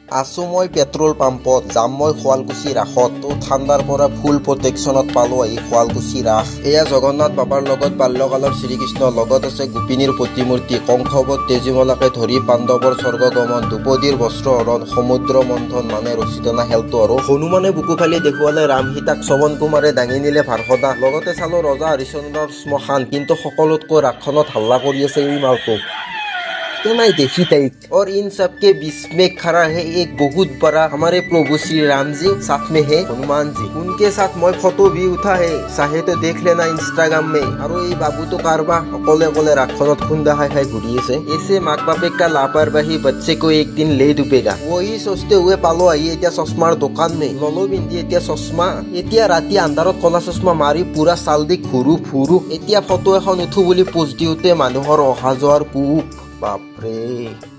আছো মই পেট্ৰল পাম্পত, যাম মই শুৱালকুছি ৰাসত। তো ঠাণ্ডাৰ পৰা ফুল প্ৰটেকশ্যনত পালো আহি শুৱালকুছি ৰাস। এয়া জগন্নাথ বাবাৰ লগত বাল্যকালৰ শ্ৰীকৃষ্ণ, লগত আছে গোপিনীৰ প্ৰতিমূৰ্তি, কংসবধ, তেজীমলাকে ধৰি পাণ্ডৱৰ স্বৰ্গগমন, দ্ৰৌপদীৰ বস্ত্ৰ হৰণ, সমুদ্ৰ মন্থন মানে ৰছী টনা খেলটো আৰু হনুমানে বুকু ফালি দেখুৱালে ৰাম সীতাক, শ্ৰৱণ কুমাৰে দাঙি নিলে ভাৰসদা। লগতে চালো ৰজা হৰিশ্চন্দ্ৰৰ শ্মশান। কিন্তু সকলোতকৈ ৰাসখনত হাল্লা কৰি আছে এই মালটো। নাই देखी ताइक। और इन सब के बीच में खड़ा है एक बहुत बड़ा हमारे प्रभु श्री राम जी, साथ में है हनुमान जी, उनके साथ मैं फोटो भी उठा है, चाहे तो देख लेना इंस्टाग्राम में। আৰু এই বাবুটো কাৰবা অকলে অকলে ৰাসখনত খুন্দা খাই খাই ঘূৰি আছে। ऐसे माँ बापेक का लापरवाही बच्चे को एक दिन ले डूबेगा, वही सोचते हुए পালো আহি এতিয়া চশমাৰ দোকান में। ললো পিন্ধি এতিয়া চশমা। এতিয়া ৰাতি আন্ধাৰত কলা চশমা মাৰি পুৰা চাল দি ঘূৰো ফুৰো। এতিয়া ফটো এখন উঠো বুলি পোজ দিওঁতে মানুহৰ অহা যোৱাৰ কোব, বাপৰে।